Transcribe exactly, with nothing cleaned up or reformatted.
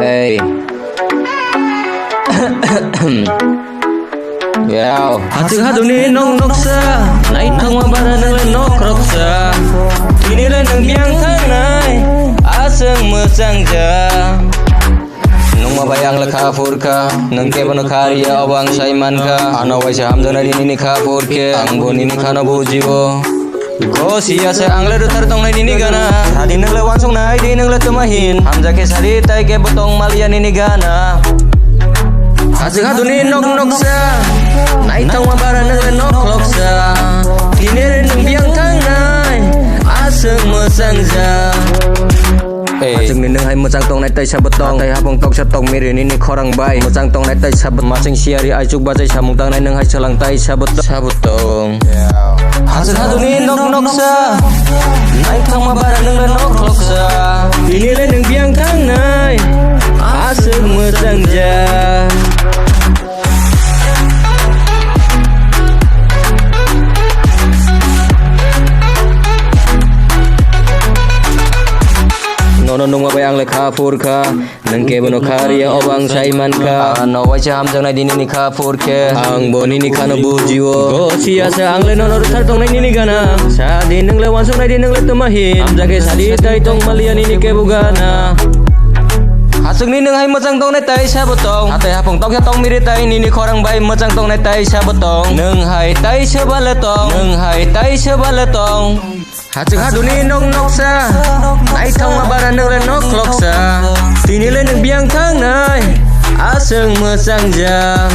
Hey. Yo. Hachwk haduni nok noksa, naithokma bara nwngle nok roksa. Tinile nwng biyang thangnai, aswk mwchangja. Nungma bai ang lekha phurkha, nwng kebono kha riya obo ang sai mankha. Ano waisa hamjaknai di nini kha phurkhe, ang bo nini khano bujio. Go siya se ang le rwthar tongnai nini gana. Sadi nwng le wansuknai di nwng le twma hin. Hamjakhe sadi tai kebo tong maliya nini gana. Hachwk haduni nok noksa, naithokma bara nwng le nok khuloksa. Tini le nwng biyang thangnai, aswk mwchangja. Hey. Hachwkni nwng hai mwchang tongnai taisa bo tong. Hatai hapung toksa tokmiri nini khorang bai. Mwchang tongnai taisa bo masing siyari aichuk bachai samung tangnai nwng hai chwlang taisa bo tong. Sabo tong. Hachwk haduni nok noksa. Naithokma bara nwng le nok khuloksa. Tini le nwng biyang thangnai. Aswk mwchangja. Nono nungma bai ang le kha phurkha, nwng kebono kha riya obo ang sai mankha. Ano waisa hamjaknai di nini kha phurkhe, ang bo nini khano bujio. Go siya se ang le nono rwthar tongnai nini gana. Sadi nwng le wansuknai di nwng le twma hin. Hamjakhe sadi tai tong maliya nini kebo gana. Hachwkni nwng hai mwchang tongnai taisa bo tong. Hatai hapung tokya tongmiri tai nini khorang bai mwchang tongnai taisa bo tong. Nwng hai taisa bale tong. Nwng hai taisa bale tong. Hachwk haduni nok noksa. Naithokma bara nwng le nok khuloksa. Tini le nwng biyang thangnai. Aswk mwchangja.